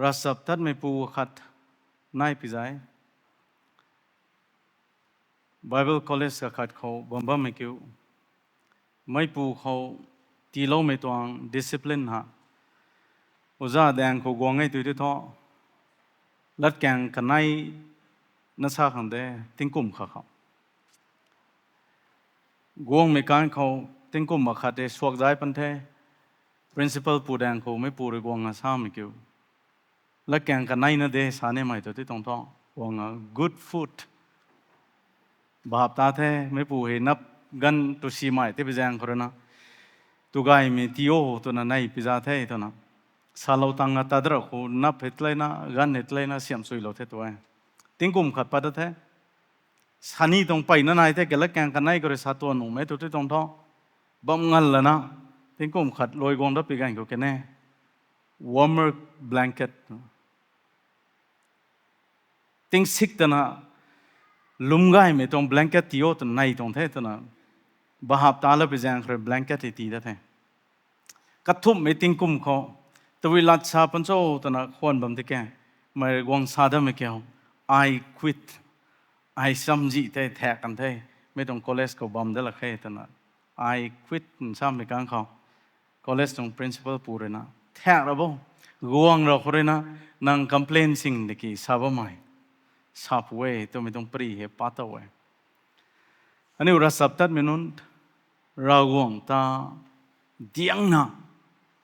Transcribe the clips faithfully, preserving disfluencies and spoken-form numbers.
Ravchaptatmeipu khat nai pizai. Bible college kakhat khou bam bammei kiu. Meipu khou tiiloumei tuang discipline ha. Oja daeng khou guang e tui tei thu. Latkaeng kanei na sa khang de tingkum khat khou. Guangmei kan khou tingkum makhat tei suak zai pan the. Principal pu daeng khou meipu rui guang a samei kiu. Latkaeng kanei na de sa nimei tu tei tuang thu. Guang a good food. Bap ta the, meipu hei nap ganv tu simei tei pi zaeng khou rui na. Tu gaymei ti o twna nei pi za the twna. Salou tang a ta dra khou nap hei tleina, ganv hei tleina siam suilou the tu e. Tingkum khat pat da the. Sani tuang peyna nai the ke latkaeng kanei khou rui sa tuan nuhmei tu tei tuang thu. Bam ngal lana, tingkum khat lui guang da pi ganv khou kene. Warmer blanket. Tingsik tana, lum gaymei tuang blanket ti o twna nei tuang the twna. Bahap ta la pi zaeng khou rui blanket hei tii da the. Kathumhmei tingkum khou, tabui lat sa pan cho twna khwan bam tei ke, mei guang sa dammei kiu, I quit. Ai samzih the, thak kan the, mei tuang college khou bam da lak khe twna. I quit nsamei kan khou, college tuang principal pu rui na, thak ra bo, guang ra khou rui na, nang complain sing de ki sa bammei. Sa pu e, twmei tuang pri hei pa tow e. Aniu ravchaptatmei nunc, Ravguangc ta diangna,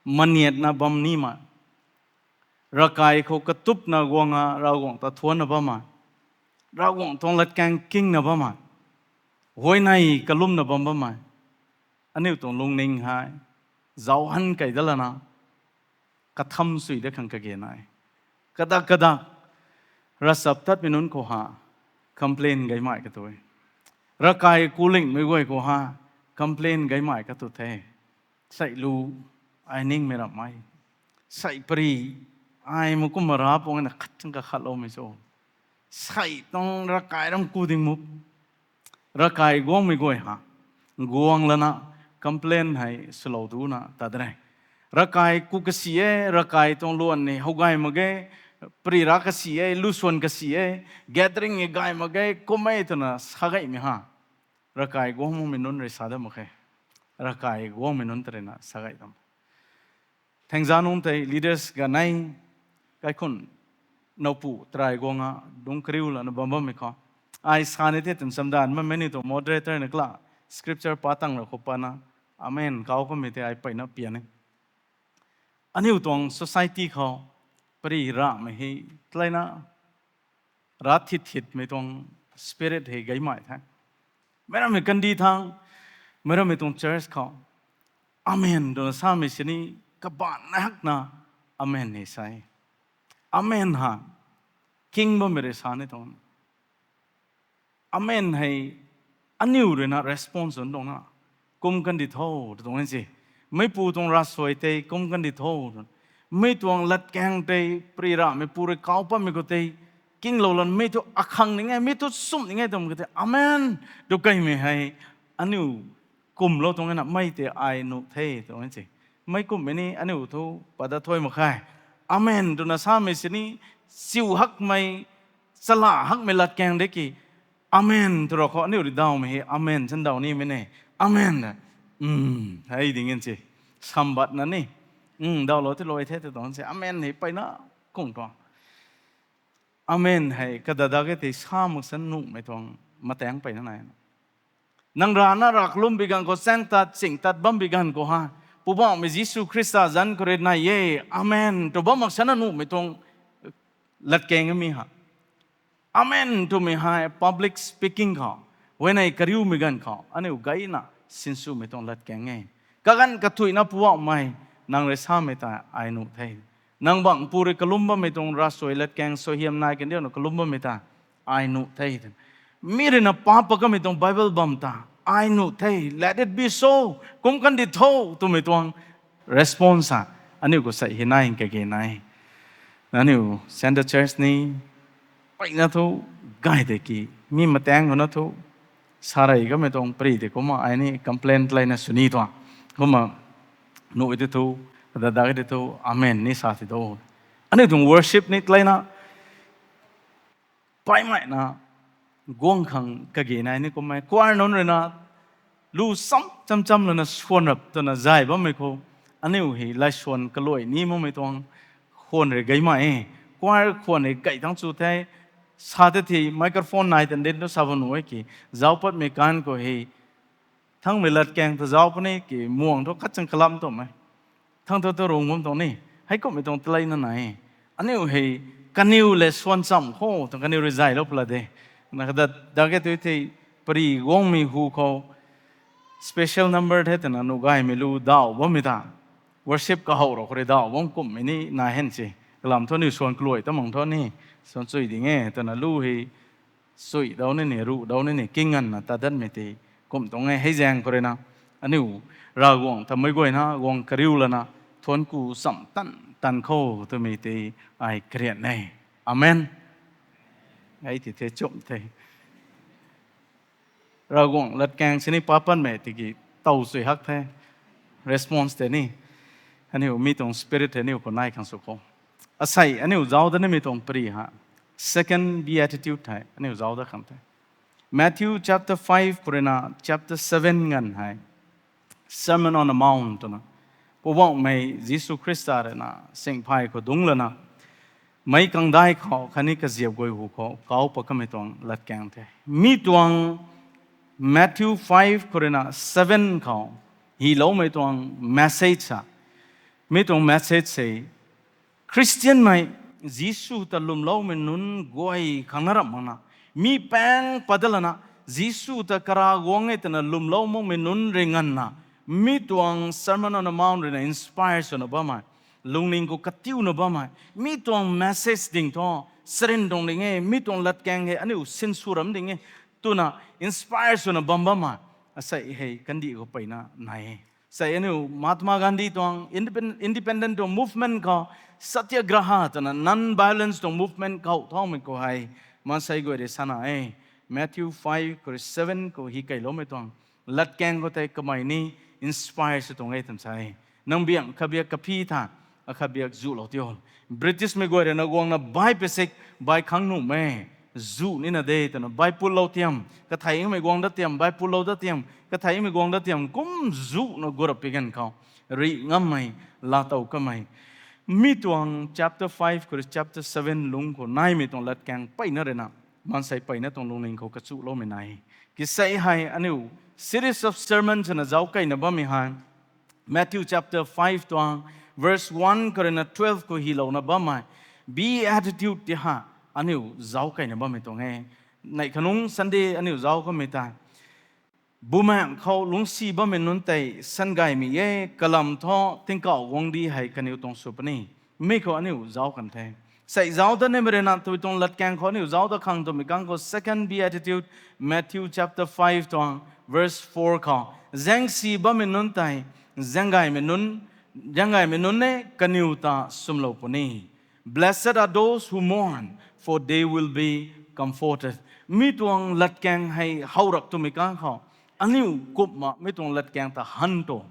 maniatna bam nimei. Ravkai khou katupna guang a Ravguangc ta thuanna bammei. Ravguangc tuang latkaeng kingna bammei. Huayney kalumna bam bammei. Aniu tuang lungning hei zauc han kei da lana, katham sui da khang kage nai. Kadak kadak, ravchaptatmei nunc khou ha, complain gaymei katu e. Ravkai kulingmei guay khou ha, complain gaymei katu the. Sei lu, ai ningmei ramhmei. Sei pari, ai makumna ra pung na khat chang kakhatloumei cho. Sei tuang ravkai ram ku ding mu. Ravkai guangmei guay ha, guang lana, complain hei swlou duna ta de. Ravkai ku kasi e, ravkai tuang luan ni how gay mak ge, pari ra kasi e, lu swan kasi e, gathering ni gay mak ge, kum e twna sa gaymei ha. Ravkai guang makmei nunc rui sa da mak khe. Ravkai guangmei nunc ta rui na sa gay tam. Thengza nunc tei leaders ganei, kaikhun, nowpu, try guang a, dungc kariu lana bam bammei khou. Ai sa ni the twna chamdan bammei ni tuang moderator ni kala, scripture pa tang ra khou pana, amen kau kamei tei ai peyna pian e. Aniu tuang society khou, pari ramhmei hei, tleina, rat thit thitmei tuang spirit hei gaymei the. Meic rammei kandih thang, meic rammei tuang church khou, amen twna samei sini, kabaanc na hakna, amen hei sa e. Amen ha, king bammei rui sa ni tuang. Amen hei, aniu rui na response nunc tuang na, kum kandih tho, tu tuang e se. Meipu tuang ravsuai tei kum kandih tho, mei tuang latkaeng tei, pari ramhmei pu rui kau patmei khou tei, kinglou lan mei thu akhang ning e, mei thu sumh ning e twmei khou tei, amen, tu kaimei hei, aniu kumlou tuang e na, mei tei ai nuh the, tuang e se. Mei kumhmei ni aniu thu, pat dat thuy mak khe. Amen twna samei sini, chiu hakmei, chala hakmei latkaeng de ki, amen tw ra khou aniu rui dawmei hei, amen chan daw nimei ne. Amen. Hei ding in se. Sambatna ni, dawlou tei lou the tw tuang se. Amen hei peyna kung tuang. Amen hei kadadak e tei sa mak san nuhmei tuang mataeng peyna nai. Nang rana rav kalum bi ganv khou, chaeng tat, ching tat bam bi ganv khou ha, Poubauhmei Jisu Khrista zanc khou rui nai e, amen tw bam mak sana nuhmei tuang latkaeng mi ha. Amen twmei hei public speaking khou, huayney kariumei ganv khou aniu gayna sinswmei tuang latkaeng e. Kaganv kathuicna Poubauhmei, nang rui samei ta ai nuh the. Nang bangc pu rui kalum bammei tuang ravsuai latkaeng suaihiam nai kandiuna kalum bammei ta ai nuh the. Mi rui na pa pat kamei tuang Bible bam ta ai nuh the. Let it be so. Kum kandih tho twmei tuang response a, aniu khou sei hei nai kage nai. Aniu Centre Church ni peyna thu gay de ki, mi mataeng khou na thu, sa rey kamei tuang pari tei kumna ai ni complain tleina sw ni tuang. Kumna nuh tei thu, dadak tei thu, amen ni sa ti do. Aniu tuang worship ni taleina, paimei na, guang khang kage nai ni kummei. Choir nunc rui na, lu sam cham cham lana swan rap twna zay bammei khou, aniu hei lai swan kaluai ni makmei tuang khwan rui gay mei e. Choir khwan rui gay thangc chu the, sa the the, microphone nai tan din tu sa bam nuh e ki, zauc patmei kan khou hei, thangmei latkaeng ta zauc puni ki, muang thu khat chang kalam twmei. Thang thu tu rung bam tuang ni, heikumhmei tuang taleina nai. Aniu hei, kaniw le swan cham khou, tuang kaniw rui zaylou pala de. Na kata, dake tu the, pari guangmei hu khou, special number the twna nuh gaymei lu daw bammei ta. Worship kahow rau khou rui daw bam kumhmei ni nai hen se. Kalam thu aniu swan kaluai ta mang thu ni, swan chui ding e, twna lu hei, chui dau ni ni, ruh dau ni ni, kinganna ta danmei tei, kum tuang e hei zaeng khou rui na. Aniu, Ravguangc ta meic guayna, guang kariu lana, thuanc ku cham tan, tan khou twmei tei, ai karian e. Amen. Ai ti the chum the. Ravguangc latkaeng sini pa patmei tiki tow chui hak the. Response tei ni. Aniu mi tuang spirit tei aniu khou nai khang sw khou. Asei aniu zauc dat nimei tuang pari ha. Second beatitude hei aniu zauc dat khang the. Matthew chapter five khou rui na chapter seven nganv hei, Sermon on the Mount twna, Poubauhmei Jisu Khrista rui na singphay khou dungc lana, meic kangdai khou khatni kaziap guay hu khou kauc pat kamei tuang latkaeng the. Mi tuang Matthew five khou rui na seven khou hyloumei tuang message a. Mi tuang message hei, Khristianmei, Jisu ta lwmloumei nunc guay khang na ramh makna, mi paeng pat dat lana, Jisu ta Karav guang e twna lwmlou makmei nunc rui nganvna, mi tuang Sermon on the Mount rui na inspire swna bammei, lungning khou katiuna bammei, mi tuang message ding thu, sarin tuang ding e, mi tuang latkaeng hei aniu sinsw ram ding e, twna inspire swna bam bammei, asei hei kandih khou peyna nai e. Sei aniu Mahatma Gandhi tuang independ-, independent tuang movement khou, satyagraha twna non-violence tuang movement khou thaumei khou hei, maansei guay rui sana e. Matthew five khou rui seven khou hei keyloumei tuang latkaeng khou tei kamei ni inspire sw tuang e twna sa e. Nang biang khabiak kaphi tha, akhabiak zuhlou tio. Britishmei guay rui na guangna bai pasik, bai khang nuhmei, zuh nina de twna bai putlou tiam, katheimei guang dat tiam, bai putlou dat tiam, katheimei guang dat tiam, kum zuhna gurap pi ganv khou, rih ngammei, laatow kamei. Mi tuang chapter five khou rui chapter seven lungc khou naimei tuang latkaeng peyna rui na, maansei peyna tuang lungning khou kachuloumei nai. Kisei hei aniu series of sermon swna zauc keyna bammei hei, Matthew chapter five tuang verse one khou rui na twelve khou hylouna bammei beatitude ti ha, aniu zauc keyna bammei tuang e. Neih khanungc Sunday aniu zauc kamei tei, bumaengh khou lungcsi bammei nunc tei sangaymei e, kalam thu tingkauh guangcdic hei kaniw tuang sw puni. Mi khou aniu zauc kan the. Sei zauc dat nimei rui na tei tuang latkaeng khou aniu zauc dat khang twmei kang khou second beatitude, Matthew chapter five tuang verse four khou, zaengsi bammei nunc tei zaenggaymei nunc, zaenggaymei nunc e, kaniw ta swmlou puni. Blessed are those who mourn, for they will be comforted. Mi tuang latkaeng hei how rap twmei kang khou, aniu kumna mi tuang latkaeng ta han tu.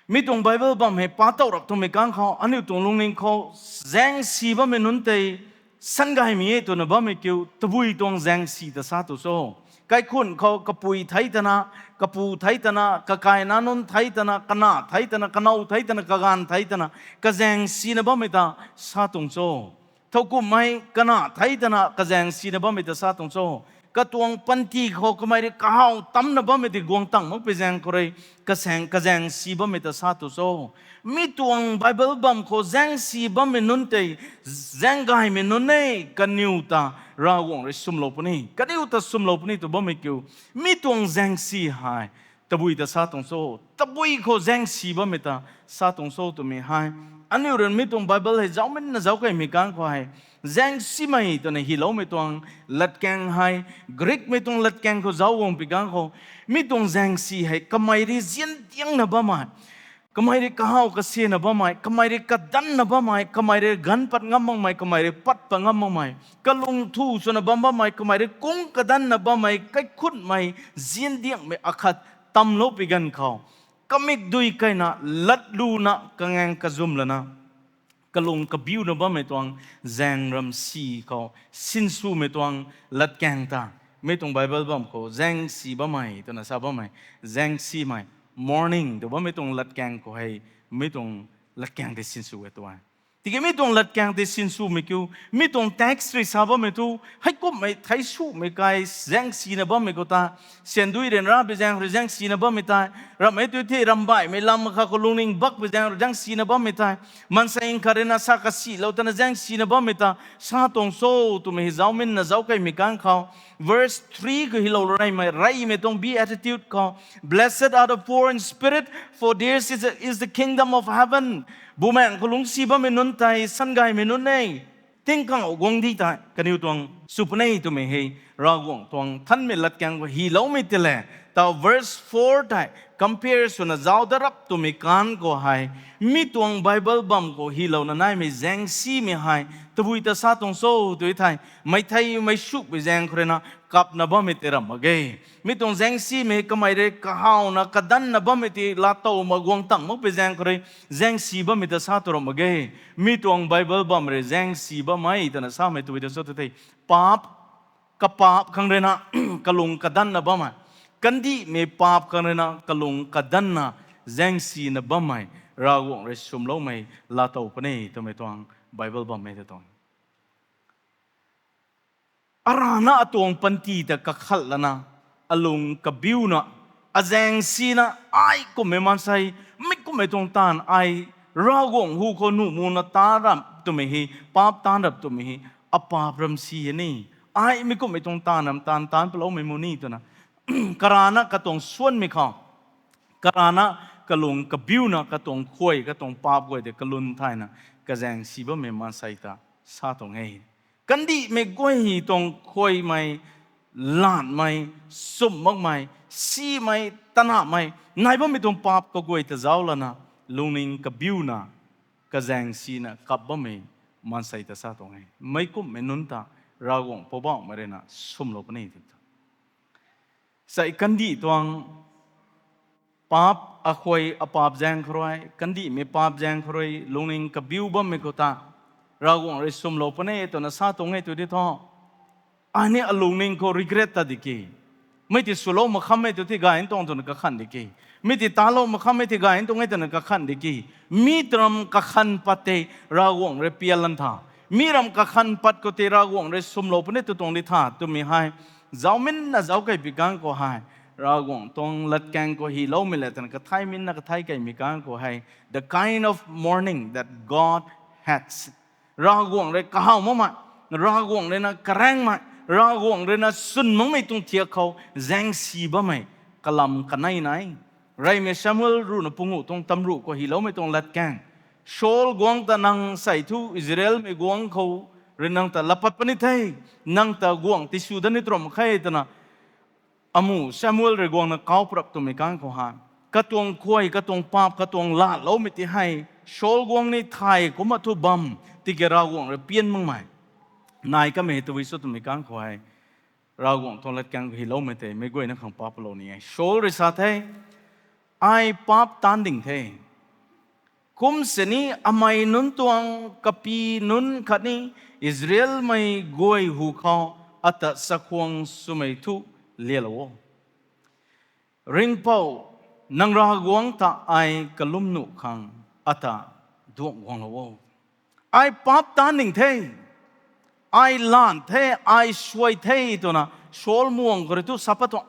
Mi tuang Bible bam hei pa tow rap twmei kang khou, aniu tuang lungning khou zaengsi bammei nunc tei sangaymei e twna bammei kiu, tabui tuang zaengsi ta sa tu cho? Kaikhunc khou kapui thei tana, kapu thei tana, kakaina nunc thei tana, kana thei tana, kanow thei tana, kaganv thei tana, kazaeng sina bammei ta sa tuang cho? Thowkumhmei kana thei tana kazaeng sina bammei ta sa tuang cho? Katuang panty khou kamei rui kahaw tamna bammei tei guang tang makpui zaeng khou rui kasaeng, kazaeng si bammei ta sa tu cho? Mi tuang Bible bam khou zaeng si bammei nunc tei zaeng gaymei nunc e, kaniw ta Ravguangc rui swmlou puni, kaniw ta swmlou puni tw bammei kiu. Mi tuang zaeng si hei tabui ta sa tuang cho? Tabui khou zaeng si bammei ta sa tuang cho twmei hei, aniu rui mi tuang Bible hei zaucmei na zauc kaimei kang khou hei, zaeng simei twna hyloumei tuang latkaeng hei, Greekmei tuang latkaeng khou zauc guang pi kang khou, mi tuang zaeng si hei kamei rui ziandiangna bammei, kamei rui kahaw kasena bammei, kamei rui kadanna bammei, kamei rui ganv pat ngam makmei, kamei rui pat pat ngam makmei, kalung thu swna bam bammei, kamei rui kung kadanna bammei, kaikhunhmei, ziandiangmei akhat tamlou pi ganv khou, kamikdui kaina latluna kangaeng kazum lana, kalung kabiuna bammei tuang zaeng ramsi khou sinswmei tuang latkaeng ta, mi tuang Bible bam khou zaengsi bammei twna sa bammei, zaengsimei, mourning tw bammei tuang latkaeng khou hei, mi tuang latkaeng tei sinsw e tw e. Tiki mi tuang latkaeng tei sinswmei kiu, mi tuang text rui sa bammei thu, heikumhmei theic sumei kai zaengsina bammei khou ta, syandui ryanra pei zaeng rui zaengsina bammei tei, ramhmei tu the ramhbaihmei lam kha khou lungning bak pei zaeng rui zaengsina bammei tei, maansei khat rui na sa kasilou tana zaengsina bammei ta sa tuang cho twmei hei zauminna zauc keymei kang khou, verse three khou hylou reymei, reymei tuang beatitude khou, Blessed are the poor in spirit, for theirs is, is the kingdom of heaven. Bumaengh khou lungcsi bammei nunc tei sangaymei nunc e, tingkauh guangcdic tei kaniw tuang sw puni twmei hei Ravguangc tuang thanmei latkaeng khou hyloumei tei le, tau verse four tei compare swna zauc dat rap twmei kan khou hei, mi tuang Bible bam khou hylouna naimei zaengsimei hei tabui ta sa tuang cho tw thei, meictheimei sumei zaeng khou rui na kapna bammei tei ramh mak ge. Mi tuang zaengsimei kamei rui kahawna kadanna bammei tei laatow mak guang tang makpui zaeng khou rui zaengsi bammei ta sa tu ramh mak ge. Mi tuang Bible bam rui zaengsi bammei twna samei tabui ta cho tw thei, paap, kapaap khang rui na kalung kadanna bammei, kandihmei paap khang rui na kalung kadanna zaengsina bammei, Ravguangc rui swmloumei laatow puni twmei tuang Bible bammei ta tuang. Arana atuang panty ta kakhat lana, alung kabiuna, azaengsina, ai kumhmei maansei, mi kumhmei tuang taanv ai, Ravguangc hu khou nuh muna taan rap twmei hei, paap taan rap twmei hei, apaap ramsi e ni. Ai mi kumhmei tuang taanv ram taanv taan paloumei mu ni twna, karana katuang suanmei khou, karana kalung kabiuna katuang khuay, katuang paap guay tei kalun thayna, kazaengsi bammei maansei ta sa tuang e. Kandihmei guay tuang khuaymei, lanmei, sumh makmei, simei, tanamei nai bammei tuang paap kaguay ta zauc lana, lungning kabiuna, kazaengsina kap bammei maansei ta sa tuang e. Meic kumhmei nunc ta Ravguangc Poubauhmei rui na swmlou puni twna, sai kandih tuang paap, akhuay apaap zaeng khou rui, kandihmei paap zaeng khou rui lungning kabiu bammei khou ta Ravguangc rui swmlou puni twna sa tuang e tw di thu, ai ni alungning khou regret ta di ki, mi tei swlou mak kham e tw thei gay tuang twna kakhanh di ki, mi tei talou mak kham e thei gay tuang e twna kakhanh di ki, mi ram kakhanh pat tei Ravguangc rui pian lan tha, mi ram kakhanh pat khou tei Ravguangc rui swmlou puni tw tuang di tha twmei hei zauminna zauc kei pi kang khou hei, Ravguangc tuang latkaeng khou hyloumei le twna kathai minna kathai keimei kang khou hei, the kind of mourning that God hates. Ravguangc rui kahaw makmei, Ravguangc rui na karaengmei, Ravguangc rui na swn makmei tuang thiak khou zaengsi bammei kalam kanei nai. Reymei Samuel ruhna punguh tuang tamruh khou hyloumei tuang latkaeng, Saul guangc ta nang sei thu Israelmei guangc khou rui nang ta lapat puni the, nang ta guangc tisw dat ni tw ramh khe twna, amu Samuel rui guangna kau prap twmei kang khou hei, katuang khuay, katuang paap, katuang laatloumei tei hei Saul guangc ni thay kumna thu bam, tiki Ravguangc rui pian makmei nai kamei hei tabui cho twmei kang khou hei, Ravguangc tuang latkaeng khou hyloumei tei meic guayna khang paap palou ni e. Saul rui sa the, ai paap taanv ding the. Kum sini amei nunc tuang kapi nunc khatni Israelmei guay hu khou ata chakhwang swmei thu lialou o. Ringhpouc, nang Ravguangc ta ai kalum nuh khang ata duang guanglou o. Ai paap taanv ding the, ai laanv the, ai suai the twna Saul muang khou rui thu sa pat tuang.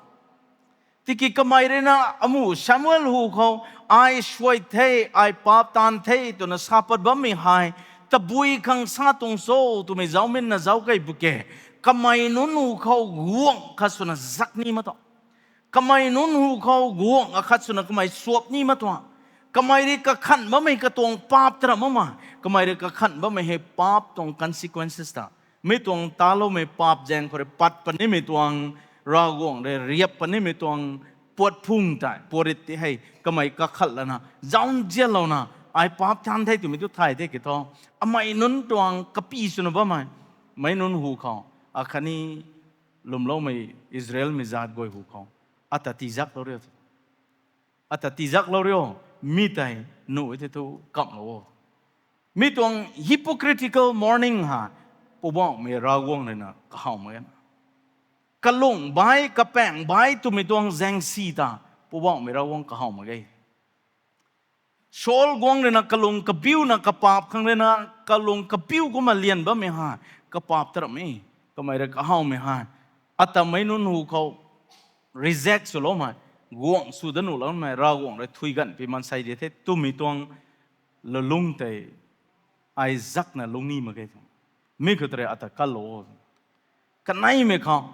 Tiki kamei rui na amu Samuel hu khou, ai suai the, ai paap taanv the twna sa pat bammei hei tabui khang sa tuang cho twmei zauminna zauc kei bu ke. Kamei nunc hu khou guangc khat swna zak ni mak tuang. Kamei nunc hu khou guangc akhat swna kamei suap ni mak tuang. Kamei rui kakhanh bammei katuang paap tara makmei, kamei rui kakhanh bammei hei paap tuang consequences ta, mi tuang taloumei paap zaeng khou rui pat panimei tuang, Ravguangc rui riap panimei tuang puat phung tei puarit tei hei kamei kakhanh lana zauzianlouna, ai paap taanv the twmei tu thay the ki thu, amei nunc tuang kapi swna bammei, meic nunc hu khou, akhatni lwmloumei Israelmei zaat guay hu khou, ata tiizaklou rio, ata tiizaklou rio, mi tei nuh e tei thu kamhlou o. Mi tuang hypocritical mourning ha, Poubauhmei Ravguangc rui na kahaw mak e. Kalung bai, kapaeng bai twmei tuang zaengsi ta, Poubauhmei Ravguangc kahaw mak e. Saul guangc rui na kalung kabiuna kapaap khang rui na, kalung kabiu kumna lian bammei ha, kapaap ta ram e. Kamei rui kahawmei ha, ata meic nunc hu khou reject swloumei, guangc sw dat nuh loumei, Ravguangc rui thuy ganv pi maansei di the twmei tuang lulung tei ai zakna lungni mak ge. Mi khou tei rui ata kalou. Kaneimei khou,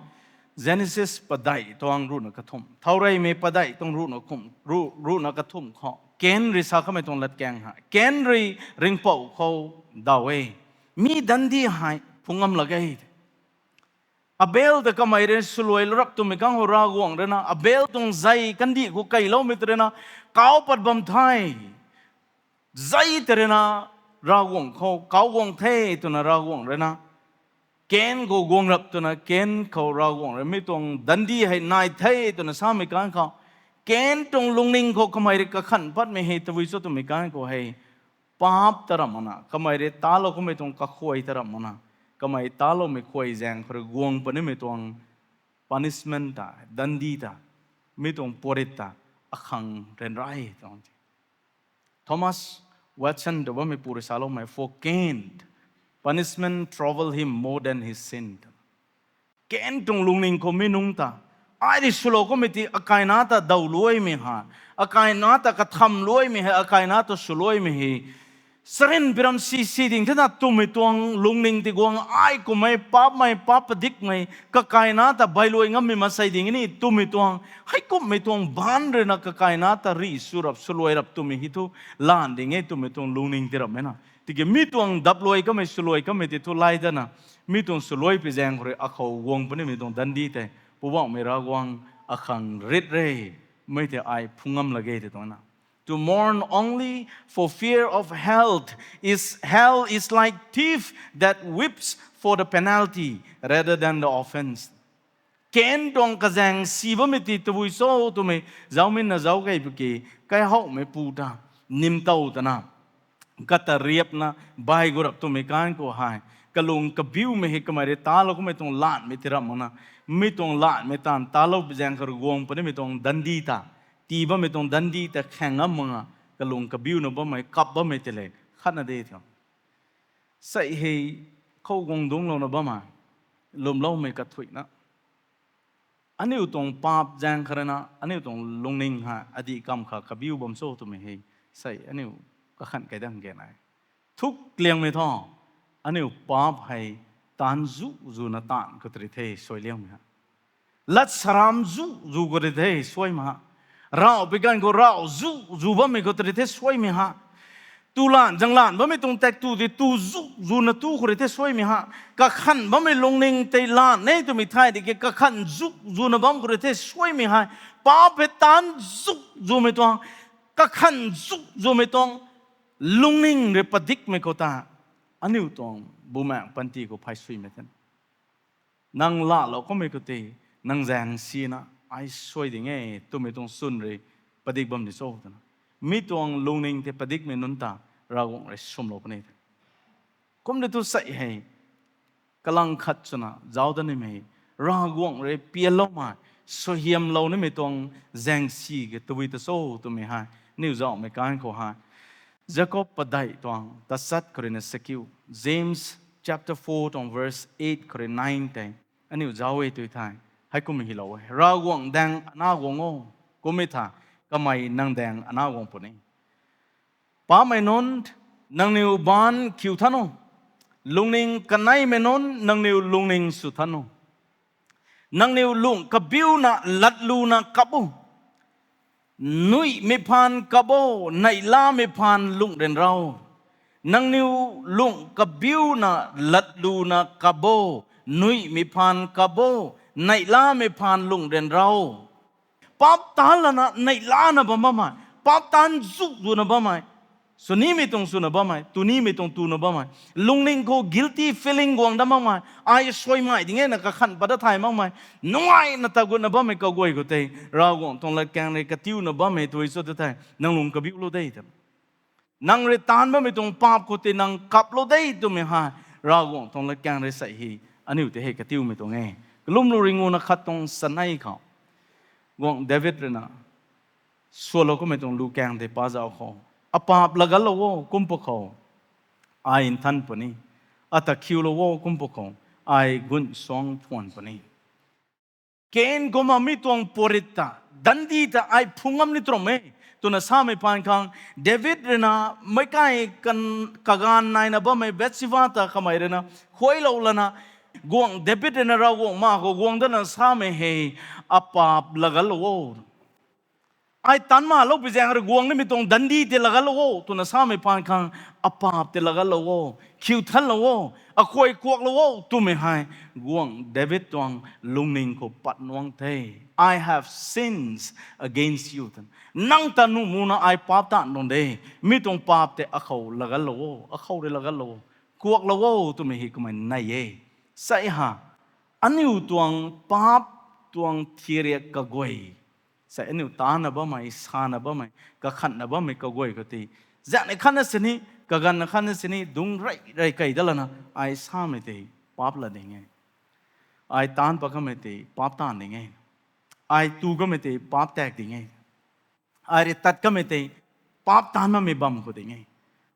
Genesis padeih tuang ruhna kathumh, thaureymei padeih tuang ruhna khum, ruh, ruhna kathumh khou Kain rui sa kamei tuang latkaeng ha, Kain rui ringhpouc khou daw e, mi dandi hei phungam lak e. Abel ta kamei rui swluai lurap twmei kang khou Ravguangc rui na Abel tuang zei kandih khou keiloumei tei rui na kau pat bam the. Zei tei rui na Ravguangc khou kau guang the twna Ravguangc rui na Kain khou guang rap twna Kain khou Ravguangc rui mi tuang dandi hei nai the twna samei kang khou, Kain tuang lungning khou kamei rui kakhanh patmei hei tabui cho twmei kang khou hei, paap ta ram makna, kamei rui talou kamei tuang kakhuay ta ram makna, kamei taloumei khuay zaeng khou rui guang punimei tuang punishment ta, dandi ta, mi tuang puarit ta akhang ryanra tuang Thomas Watson tw bammei pu rui saloumei, for Cain, punishment troubled him more than his sin. Kain tuang lungning khou mi nungc ta, ai rui swlou kamei tei akaina ta dawluaimei hei, akaina ta kathamluaimei hei, akaina ta swluaimei hei, sarin piram si si ding thena twmei tuang lungning tei guang ai kummei paapmei, paap padikmei, kakaina ta bailuai ngammei maansei ding ni twmei tuang, heikumhmei tuang baanc rui na kakaina ta rih sw rap, swluai rap twmei hei thu, lan ding e twmei tuang lungning tei ram e na. Tiki mi tuang dapluai kamei, swluai kamei tei thu lai dana, mi tuang swluai pi zaeng khou rui akhou guang punimei tuang dandi tei, Poubauhmei Ravguangc akhang rit re, mei tei ai phungam lak ge tei tuang na. To mourn only for fear of hell is, hell is like thief that weeps for the penalty rather than the offense. Kain tuang kazaeng si bammei tei tabui cho twmei, zauminna zauc kei pwki, kaihouhmei pu ta, nimtow tana, kata riapna, bai gu rap twmei kan khou hei, kalung kabiumei hei kamei rui talou kamei tuang lanmei tei ram makna, mi tuang lanmei taanv talou pi zaeng khou rui guang punimei tuang dandi ta, tii bammei tuang dandi ta khaeng ngam makna, kalung kabiuna bammei, kap bammei tei le, khatna de tho. Sei hei, khou guang dungclouna bammei, lwmloumei kathuicna, aniu tuang paap zaeng khou rui na, aniu tuang lungning hei adih kam kha kabiu bam cho twmei hei, sei aniu kakhanh kai dang ge nai. Thuk liangmei thu, aniu paap hei taanv zu zuna taanv khou tei rui the suai liangmei ha. Lat saram zu zu khou rui the suaimei ha. Rauh pi ganv khou rauh zu zu bammei khou tei rui the suaimei ha. Tu lan, zang lan bammei tuang tak tu tei tu zu zuna tu khou rui the suaimei ha. Kakhanh bammei lungning tei lan e twmei thay di ki kakhanh zu zuna bam khou rui the suaimei hei. Paap hei taanv zu zumei tuang, kakhanh zu zumei tuang, lungning rui padikmei khou ta, aniu tuang bumaengc panty khou phay suimei the. Nang laalou kummei khou tei, nang zaeng sina, ai suai ding e twmei tuang swn rui padik bam di cho twna, mi tuang lungning tei padikmei nunc ta, Ravguangc rui swmlou puni the. Kum de thu sei hei, kalang khat swna zauc dat nimei, Ravguangc rui pianloumei, suaihiamlou nimei tuang zaeng si ke tabui ta cho twmei hei, aniu zauhmei kan khou hei, Jakob padeih tuang tachat khou rui na sakiu, James chapter four tuang verse eight khou rui nine tei, aniu zauc e tui thei, heikum hylou e, Ravguangc daeng ana guang o, kum e tha, kamei nang daeng ana guang puni. Paapmei nunc, nangniw baanc khiu than o. Lungning kaneimei nunc, nangniw lungning sw than o. Nangniw lungh kabiuna latluna kap o. Nuihmei phaan kap o, neihlamei phaan lungh ryanra o. Nangniw lungh kabiuna latluna kap o, nuihmei phaan kap o, neihlamei phaan lungh ryanra o. Paap taanc lana neihlana bam bammei, paap taanc zu zuna bammei, swnimei tuang swna bammei, tunimei tuang tuna bammei, lungning khou guilty feeling guang dat makmei, ai suaimei ding e na kakhanh pat dat thay makmei, nungaina ta gutna bammei kaguay khou tei, Ravguangc tuang latkaeng rui katiuna bammei tui cho tu thei, nang lung kabiulou de ta. Nang rui taanc bammei tuang paap khou tei nang kaplou de twmei hei Ravguangc tuang latkaeng rui sei hei aniu tei hei katiumei tuang e. Kalumlu ringuna khat tuang sanei khou guangc David rui na sualou kamei tuang lukaeng tei pazauh khou, apaap lagatlou o kum pwkhou ai nthan puni, ata khiulou o kum pwkhou ai gun suang phuan puni. Kain kumna mi tuang puarit ta, dandi ta ai phungam ni tram e, twna samei phaan khang, David rui na meic kai kan, kaganv naina bammei Bathsheba ta kamei rui na khuailou lana, guangc David rui na Ravguangc ma khou guang dana samei hei, apaap lagatlou o. Ai taanc malou pi zaeng rui guang nimei tuang dandi tei lagatlou o twna samei phaan khang, apaap tei lagatlou o, khiu thanlou o, akhuay kuaklou o twmei hei guangc David tuang lungning khou pat nuang the. I have sins against you, twna. Nang ta nuh muna ai paap taanv tuang de. Mi tuang paap tei akhou lagatlou o, akhou rui lagatlou o, kuaklou o twmei hei kamei nei e. Sei ha, aniu tuang paap tuang thiariak kaguay, sei aniu taanna bammei, sana bammei, kakhanna bammei kaguay khou tei, zaeng ni khatna sini, kaganvna khatna sini dungc rey rey key dat lana, ai samei tei paap la ding e, ai taanc pat kamei tei paap taanv ding e, ai tu kamei tei paap tak ding e, ai rui tat kamei tei paap taanv makmei bam khou ding e.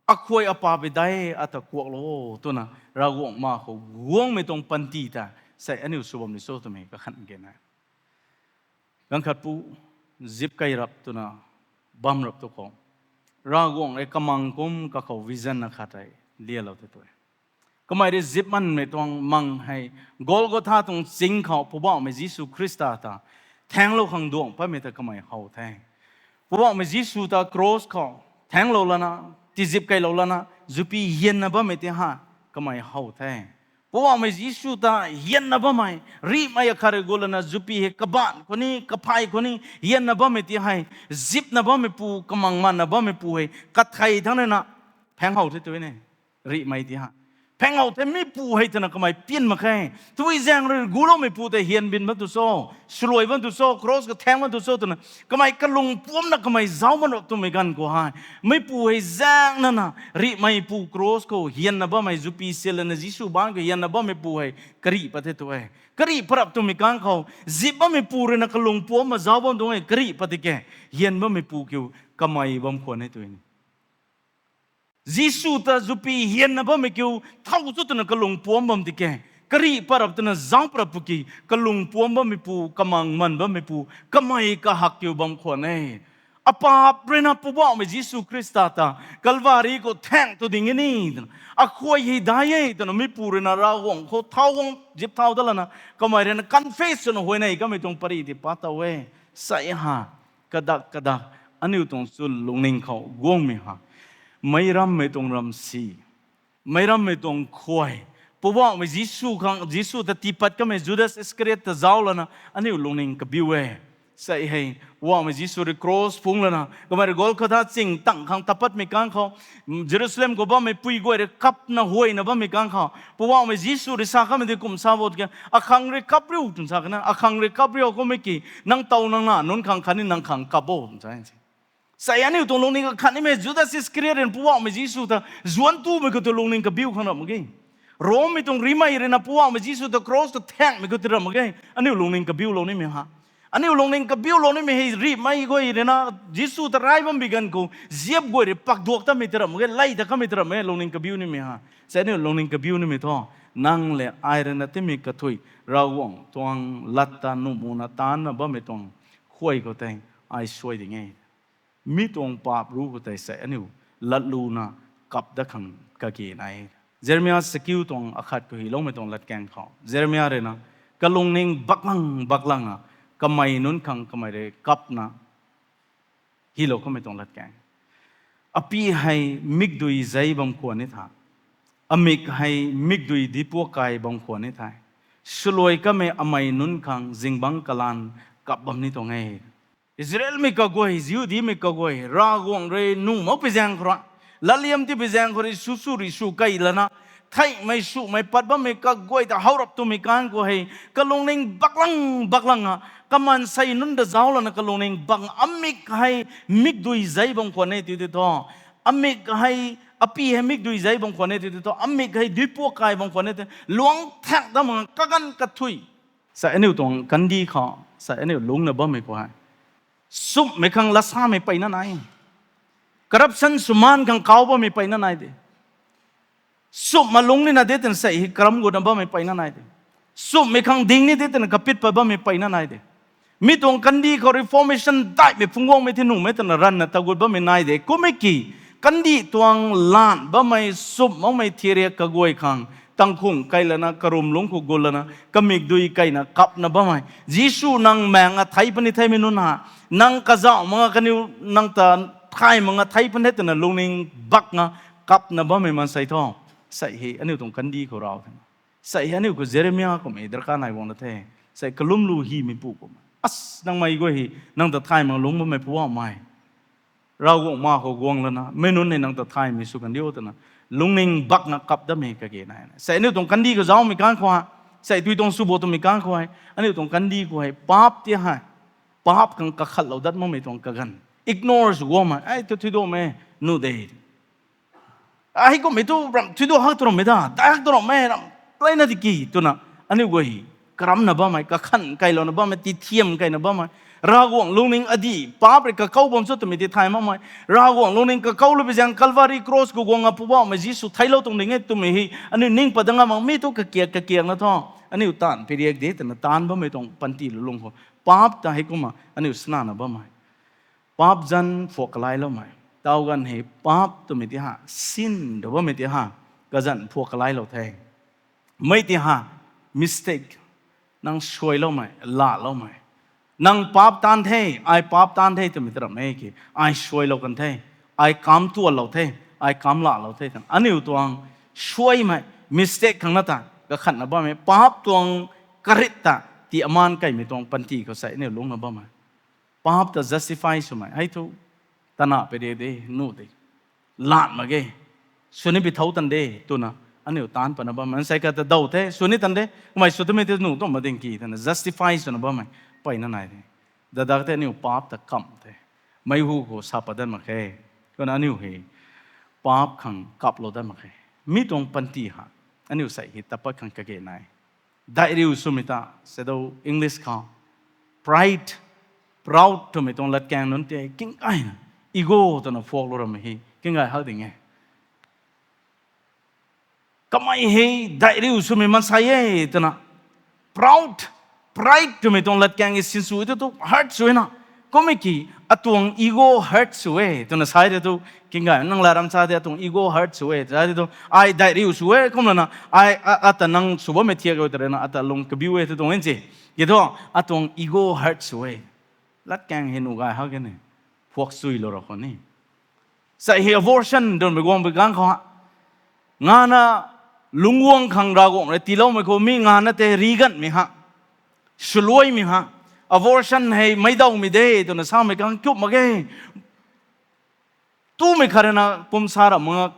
Akhuay apaap e dai, ata kuaklou o twna Ravguangc ma khou guangmei tuang panty ta sei aniu sw bam ni cho twmei kakhan kena. Ganv khat pu zip key rap twna bam rap tu khou, Ravguangc rui kamang kum kakhou vision na khat tei lialou tei tu e. Kamei rui zip manmei tuang mang hei Golgotha tuang ching khou Poubauhmei Jisu Khrista ta thaenglou khang duangc patmei ta kamei how the. Poubauhmei Jisu ta cross khou thaenglou lana, tizip keylou lana, zupi hianna bammei tei ha kamei how the. Poubauhmei Jisu ta hianna bammei, rihmei akhat rui gu lana zupi hei kabaanc khou ni, kaphay khou ni hianna bammei tei hei, zipna bammei pu, kamang manna bammei pu hei kathei thangc rui na phaeng how the tu ne. Rihmei tei ha phaeng how the, mi pu hei twna kamei pian mak khe. Tui zaeng rui guloumei pu tei hian bin bam tu cho, swluai bam tu cho, cross kathaeng bam tu cho twna kamei kalung puamcna kamei zauc bam rap twmei ganv khou hei, mi pu hei zaengna na, rihmei pu cross khou hianna bammei, zupi silana Jisu baanc khou hianna bammei pu hei karih pat the tu e. Karih pat rap twmei ganv khou, zip bammei pu rui na kalung puamc ma zauc bam tuang e, karih pat tiki, hian bammei pu kiu kamei bam khwan e tu ne. Jisu ta zupi hianna bammei kiu thow chu twna kalung puamc bam tiki, karih pat rap twna zauc pat rap pu ki, kalung puamc bammei pu, kamang man bammei pu, kamei kahak kiu bam khwan e. Apaap rui na Poubauhmei Jisu Khrista ta Calvary khou thaeng tu ding e ni twna, akhuay hei dai e twna mi pu rui na Ravguangc khou thow guang zip thau dat lana, kamei rui na confess swna huayney kamei tuang pary tei pat tow e. Sei ha, kadak kadak, aniu tuang chun lungning khou guangmei ha, meic rammei tuang ramsi, meic rammei tuang khuay, Poubauhmei Jisu khang, Jisu ta tiipat kamei Judas Iscariot ta zauc lana aniu lungning kabiu e. Sei hei, Poubauhmei Jisu rui cross phungc lana kamei rui Golgotha ching tang khang tapatmei ganv khou, Jerusalem khou bammei pui guay rui kapna huayna bammei ganv khou, Poubauhmei Jisu rui sa kamei di kum sa bo tiki, akhang rui kap riu twna sa kana, akhang rui kap riu kummei ki, nang tow nang na nunc khang khatni nang khang kap bo twna sa e. Sei aniu tuang lungning kakhat nimei Judas Iscariot rui na Poubauhmei Jisu ta zuanc tumei khou tu lungning kabiu khang rap mak ge. Rommei tuang rihmei rui na Poubauhmei Jisu ta cross ta thaengmei khou tu rap mak ge. Aniu lungning kabiulou nimei ha, aniu lungning kabiulou nimei hei rihmei guay rui na Jisu ta rai bam bi ganv khou ziap guay rui pakduak tamei tu rap mak ge, lay ta kamei tu rap mak ge lungning kabiu nimei ha. Sei aniu lungning kabiu nimei thu, nang le ai rui na timei kathui, Ravguangc tuang lat ta nuh muna taancna bammei tuang khuay khou tei ai suai ding e. Mi tuang paap ruc khou tei sei aniu latluna kap dat khang kage nai. Jeremia sakiu tuang akhat khou hyloumei tuang latkaeng khou Jeremia rui na kalungning baklang baklanga kamei nunc khang kamei rui kapna hylou kamei tuang latkaeng. Apui hei mikdui zei bam khwan ni tha, amik hei mikdui dipuak kai bam khwan ni the. Swluai kamei amei nunc khang zingbangc kalaan kap bam ni tuang e. Israelmei kaguay, Jihudimei kaguay, Ravguangc rui nuh makpui zaeng khou rui, latliam tipui zaeng khou rui sw sw rui sw key lana, theihmei swmei pat bammei kaguay ta how rap twmei ganv khou hei kalungning baklang baklanga, kamaansei nunc ta zauc lana kalungning bang amik hei mikdui zei bam khwan e ti ti thu, Amik hei, api hei mikdui zei bam khwan e ti thu, amik hei duipuak kai bam khwan e ti, luang thak dam kaganv kathui. Sa aniu tuang kandih khou, sa aniu lungcna bammei khou hei, sumhmei khang latsamei peyna nai. Corruption swmaan khang kau bammei peyna nai de. Sumh ma lungc nina de twna sa hei karam gutna bammei peyna nai de. Sumhmei khang ding ni de twna kapit pat bammei peyna nai de. Mi tuang kandih khou reformation daihmei phungc guangmei thi nuhmei twna ranvna tagut bammei nai de. Kum e ki, kandih tuang lan bammei sumh makmei thiriak kaguay khang, tangkhung kai lana, karum lungc khou gut lana, kamikdui kaina kapna bammei. Jisu nang maeng a thei puni thei mei nunc ha, nang kazauh mak nga kaniw, nang ta thay mak nga thei puni the twna lungning bak nga kapna bammei maansei thu, sa hei aniu tuang kandih khou raw the. Sa hei aniu khou Jeremia kummei darkar nai guang la the. Sa hei kalumlu hymeipu kum, as, nangmei guay hei nang ta thay mak lungc bammei phuamei, Ravguangc ma khou guang lana, mei nunc hei nang ta thaymei sw kan diu twna lungning bakna kap datmei kage nai. Sa aniu tuang kandih khou zaumei kang khou, sa tui tuang sw bo twmei kang khou hei, aniu tuang kandih khou hei paap ti hei, paap khang kakhatlou dat makmei tuang kaganv, ignore sw guangmei, ai tu thuiduakmei nuh de. Ai kummei tu ram thuiduak hak tu rammei da, dai hak tu rammei ram leina di ki twna, aniu guay karamna bammei, kakhan kailouna bammei, tithiam kaina bammei, Ravguangc lungning adih paap rui kakou bam cho twmei ti thay makmei, Ravguangc lungning kakou lou bi zaeng Calvary cross khou guang a Poubauhmei Jisu theiclou tuang ding e twmei hei aniu ning pat dang a mak mi thu kakiak kakiakna thu, aniu taanv piriak de twna taanc bammei tuang panty lulung khou paap ta hei kumna aniu sanana bammei. Paap zanc phuak kalailoumei. Tau ganv hei paap twmei ti ha, sin tw bammei ti ha, kazanc phuak kalailou the. Mei ti ha, mistake. Nang suailoumei, laloumei. Nang paap taanv the, ai paap taanv the twmei ta ram e ki, ai suailou kan the, ai kam tuanlou the, ai kam lalou the twna aniu tuang suaimei, mistake khang na ta kakhatna bammei, paap tuang karit ta ti amaan kaimei tuang panty khou sa aniu lungcna bammei. Paap ta justify swmei hei thu, tana pede de, nuh de, lat mak ge, sw ni bi thau tan de twna aniu taanc patna bammei. Maansei khat ta daw the, sw ni tan de, kamei sw twmei tei nuh tuang mak ding ki twna justify swna bammei peyna nai de. Dadak tei aniu paap ta kamh the, meic hu khou sa pat dat mak khe. Kumna aniu hei paap khang kaplou dat mak khe. Mi tuang panty ha, aniu sa hei tapat khang kage nai. Daihriu swmei ta, sa do English khou pride, proud twmei tuang latkaeng nunc tei king gayna, ego twna phuaklou ramei hei king gay hak ding e. Kamei hei daihriu swmei maansei e twna, proud, pride twmei tuang latkaeng e sinsw e tu tu hurt sw e na. Kummei ki, atuang ego hurt sw e twna sa e tu, king gay nang laram sa de atuang ego hurt sw e sa e tu, ai daihriu sw e kumlana, ai a, ata nang sw bammei thiak e tw rana ata lung kabiu e tu tuang e se. Ki thu, atuang ego hurt sw e. Latkaeng hei nuh gay hak e ni, phuak suilou ra khou ni. Sa hei abortion twmei guang bi kang khou ha, ngana lungc guang khang Ravguangc rui tiiloumei khou mi ngana tei ri ganhmei ha, swluaimei ha, abortion hei meic dawmei de twna samei kang kup mak ge. Tumei khat rui na pum sa rap mak nga,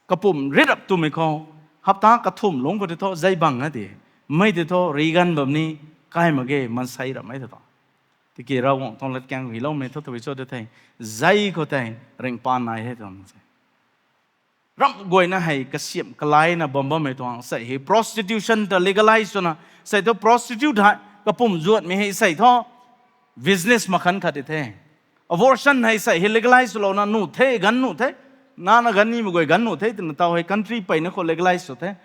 kapum ri rap twmei khou, hapta kathumh lungc khou tei thu zei bang na de, mei tei thu ri ganv bam ni kai mak ge, maansei rammei tei thu. Tiki Ravguangc tuang latkaeng hei loumei thu tabui cho de thei, zei khou tei ringcpaan nai he tuang se. Ramh guayna hei kasiamh kalaina bam bammei tuang sa hei prostitution ta legalize swna, sa thu prostitute hei kapum zuatmei hei sa thu business makhan khat di the. Abortion hei sa hei legalize swlouna nuh the, ganv nuh the. Nana ganv nimei guay ganv nuh the twna tau hei country peyna khou legalize sw the.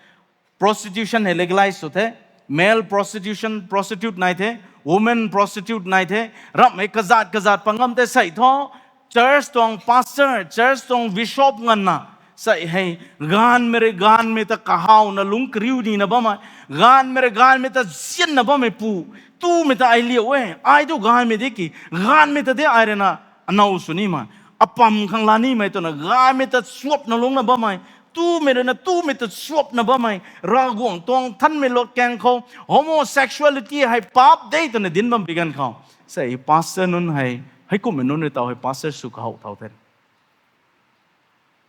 Prostitution hei legalize sw the. Male prostitution, prostitute nai the. Women prostitute nai the. Ramh hei kazat kazat pangam tei sa thu church tuang pastor, church tuang bishop nganvna sa hei, gaanvmei rui gaanvmei ta kahawna lungc kariu nina bammei, gaanvmei rui gaanvmei ta zianna bammei pu, tumei ta ai liau e, ai tu gaanvmei de ki, gaanvmei ta de ai rui na anow sw nimei, apam khang la nimei twna gaanvmei ta chuapna lungcna bammei, tumei rui na tumei ta chuapna bammei, Ravguangc tuang thanmei latkaeng khou homosexuality hei paap de twna dinc bam bi ganv khou, sa hei pastor nunc hei, heikumhmei nunc rui tau hei pastor sw kahow thau the.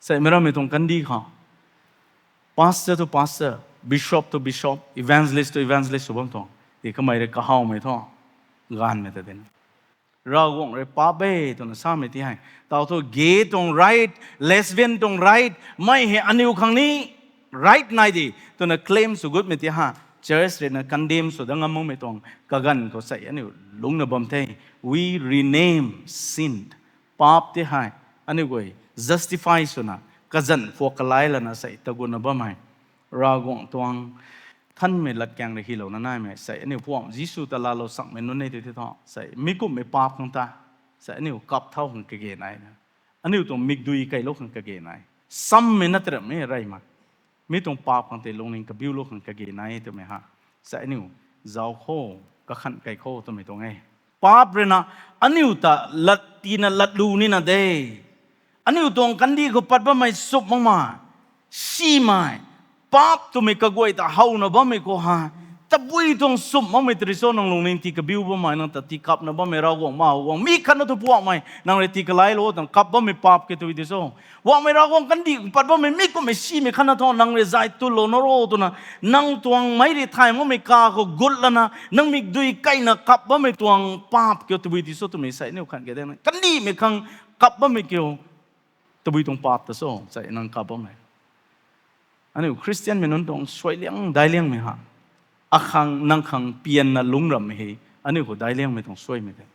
Sa hei meic rammei tuang kandih khou, pastor tu pastor, bishop tu bishop, evangelist tu evangelist sw bam tuang, ti kamei rui kahawmei thu, gaanvmei ta dinc. Ravguangc rui paap e twna samei ti hei, tau thu gay tuang right, lesbian tuang right, mei hei aniu khang ni right nai de twna claim sw gutmei ti ha, church rui na condemn sw dat ngam makmei tuang kaganv khou sei aniu lungcna bam the. We rename sin. Paap ti hei aniu guay justify swna, kazanc phuak kalai lana sei taguna bammei, Ravguangc tuang thanmei latkaeng rui hylouna naimei sei aniu Pu Jisu ta laalou sakmei nunc e tei thu sei mi kumhmei paap khang ta sei aniu kap thau khang kage nai na, aniu tuang mikdui kailou khang kage nai, sammei na tei ramhmei reymei, mi tuang paap khang tei lungning kabiulou khang kage nai twmei ha sei aniu zauc khou, kakhanh kai khou twmei tuang e. Paap rui na aniu ta lat tina latlu nina de. Aniu tuang kandih khou pat bammei sumh makmei, simei, paap twmei kaguay ta howna bammei khou ha, tabui tuang sumh makmei tei rui cho nang lungning tii kabiu bammei, nang ta tii kapna bammei Ravguangc ma guang mi khatna thu Pu Ravguangc mei nang rui tii kalailou tuang kap bammei paap ke tei di cho. Pu Ravguangc mei Ravguangc kandih khou pat bammei mi kumhmei simei khatna thu nang rui zay tunlou na ro twna, nang tuang meic rui thay makmei ka khou gut lana nang mikdui kaina kap bammei tuang paap kiu tabui di cho twmei sei aniu khang kage de na. Kandihmei khang kap bammei kiu tabui tuang paap ta cho sei nang kap bammei. Aniu Christianmei nunc tuang suailiang dailiangmei ha, akhang nang khang pianna lungc ramhmei hei aniu khou dailiangmei tuang suaimei tei.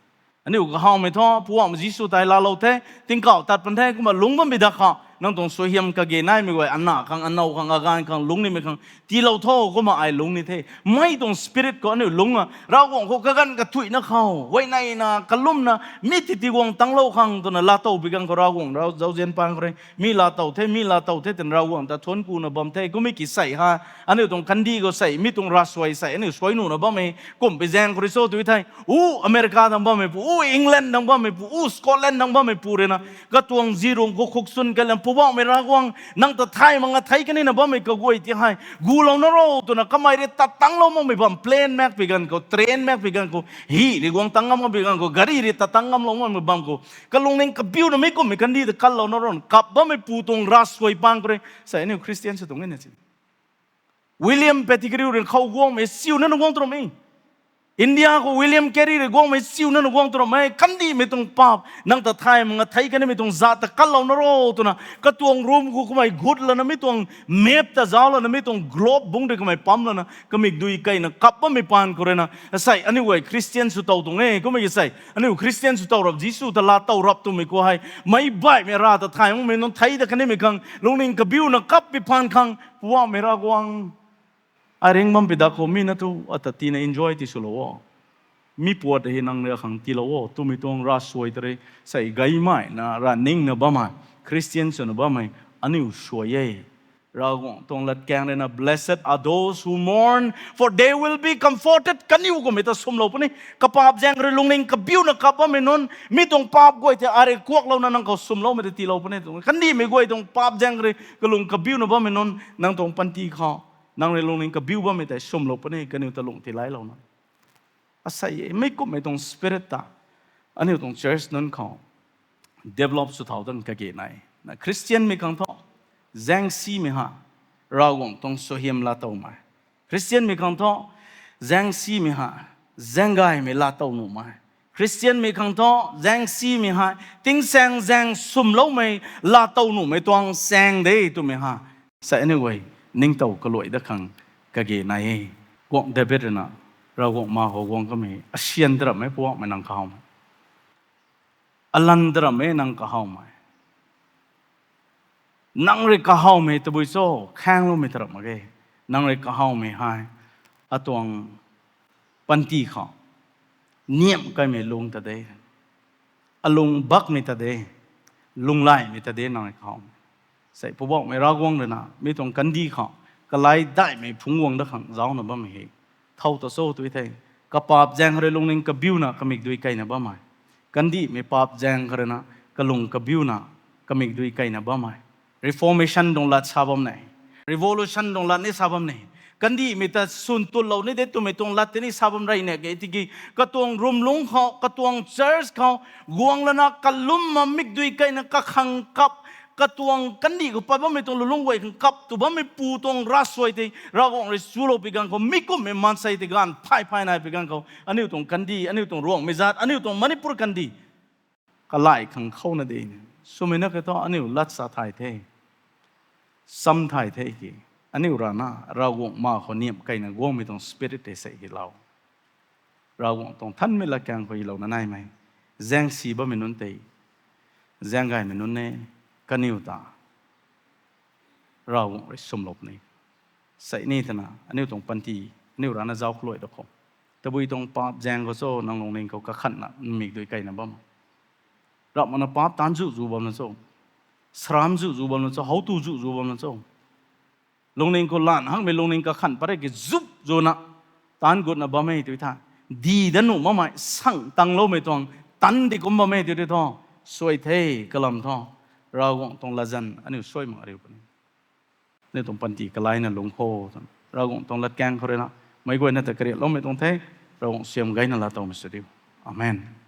Aniu kahawmei thu Pu Ravguangc Jisu tei laalou the, tingkauh tat pan the kumna lungc bammei da kha, nang tuang suaihiam kage naimei guay ana khang, anow khang, aganv khang, lungc nimei khang tiilou tho kumna ai lungc ni the. Mei tuang spirit khou aniu lungc a, Ravguangc khou kaganv kathuicna khou huayneyna kalumna mi titi guang tanglou khang twna laatow pi ganv khou Ravguangc rui zauzian pang khou rui mi laatow the, mi laatow the twna Ravguangc ta thuanc kuna bam the. Kummei ki sei ha, aniu tuang kandih khou sei mi tuang ravsuai sei aniu suai nuna bammei kumhpui zaeng khou rui cho tei thei, u America dang bammei pu, u England dang bammei pu, u Scotland dang bammei pu rui na katuang zirung khou khuk swn kalam Pu Ravguangc mei Ravguangc nang ta thay mak nga thei kanina bammei kaguay ti hei gulou na ro twna kamei rui tat tanglou makmei bam, plane mak pi ganv khou, train mak pi ganv khou, hi rui guang tang ngam mak pi ganv khou, gari rui tat tang ngamlou makmei bam khou kalungning kabiuna mi kumhmei kandih ta kanlou na ro kap bammei pu tuang ravsuai pang khou rui sei aniu Christian sw tuang e na si. William Pettigrew rui khou guangmei siuna na guang turam e. India khou William Carey rui guangmei siuna na guang turam e. Kandihmei tuang paap nang ta thay mak nga thei kanimei tuang zat ta kanlou na ro twna katuang room khou kamei gut lana mi tuang map ta zauc lana mi tuang globe bungc rui kamei pam lana kamikdui kaina kap bammei paan khou rui na sei aniu guay Christian sw tow tuang e. Kummei ki sei aniu Christian sw tow rap, Jisu ta laatow rap twmei khou hei meic baihmei ra ta thay makmei nunc thei ta kanimei khang lungning kabiuna kap pi paan khang Pu Ravguangc mei Ravguangc, ai ring bam pi da khou mi na thu ata tina enjoy ti swlou o, mi puat hei nang rui akhang tiilou o twmei tuang ravsuai ta rui sei gaymei na ra ningna bammei, Christian swna bammei aniu suai e. Ravguangc tuang latkaeng rui na, Blessed are those who mourn, for they will be comforted. Kaniw kumhmei ta swmlou puni. Kapaap zaeng rui lungning kabiuna kap bammei nunc, mi tuang paap guay tei arui kuaklouna nang khou swmloumei ta tiilou puni tuang. Kandihmei guay tuang paap zaeng rui kalung kabiuna bammei nunc, nang tuang panty khou nang rui lungning kabiu bammei tei swmlou puni, kaniw ta lung tiilailouna. Asei e, mi kumhmei tuang spirit ta aniu tuang church nunc khou develop sw thau tan kage nai. Na Christian mei khang thu zaengsimei ha, Ravguangc tuang suaihiam laatowmei. Christian mei khang thu zaengsimei ha, zaenggaymei laatow nuhmei. Christian mei khang thu zaengsimei ha, tingsaeng zaeng swmloumei laatow nuhmei tuang saeng de twmei ha. Sa aniu guay ningtow kaluai dat khang kage nai e. Guangc David rui na, Ravguangc ma khou guang kamei, asian ta ramhmei Pu Ravguangc mei nang kahawmei, alan ta ramhmei nang kahawmei. Nang rui kahawmei tabui cho, khaengloumei ta ramh mak ge. Nang rui kahawmei hei atuang panty khou niamh kaimei lung ta de, alung bakmei ta de, lunglaimei ta de nang rui kahawmei. Sei Poubauhmei Ravguangc rui na mi tuang kandih khou kalai daihmei phungc guang dat khang zaucna bammei hei thow ta cho tw thei, kapaap zaeng rui lungning kabiuna kamikdui kaina bammei, kandihmei paap zaeng kha rui na kalung kabiuna kamikdui kaina bammei. Reformation tuang lat sa bam ne, revolution tuang lat ni sa bam ne, kandihmei ta swn tunlou ni de twmei tuang lat tei ni sa bam rey ne ke tiki, katuang rumlungc khou, katuang church khou guang lana kalumna mikdui kaina kakhang kap, katuang kandih khou pat bammei tuang lulungc guay khang kap tu bammei pu tuang ravsuai tei Ravguangc rui chulou pi ganv khou, mi kumhmei maansei tei gaanv phay phay nai pi ganv khou, aniu tuang kandih, aniu tuang Ruangmei zaat, aniu tuang Manipur kandih kalai khang khou na de. Swmei na khe thu aniu lat sa thay the, cham thay the ki, aniu rana Ravguangc ma khou niamh keyna guangmei tuang spirit tei sei hei lou. Ravguangc tuang thanmei latkaeng khou hei lou na naimei, zaeng si bammei nunc tei, zaeng gaymei nunc e, kaniw ta Ravguangc rui swmlou puni. Sei ni twna aniu tuang panty, aniu rana zauc khou luai da khou, tabui tuang paap zaeng khou cho nang lungning khou kakhanna mik dui keyna bam, ramh makna paap taanc zu zu bamna cho, saram zu zu bamna cho, how tu zu zu bamna cho, lungning khou lan hakmei lungning kakhan pat rei ki zup zuna taanc gutna bam e tu tha, di dat nuh makmei sang tangloumei tuang tan di kum bam e tu tei thu, suai the, kalam thu Ravguangc tuang latzan aniu suai mak riu puni. Aniu tuang panty kalaina lungc khou, Ravguangc tuang latkaeng khou rui na meic guayna ta kariatloumei tuang the, Ravguangc siam gayna laa towmei sw diu. Amen.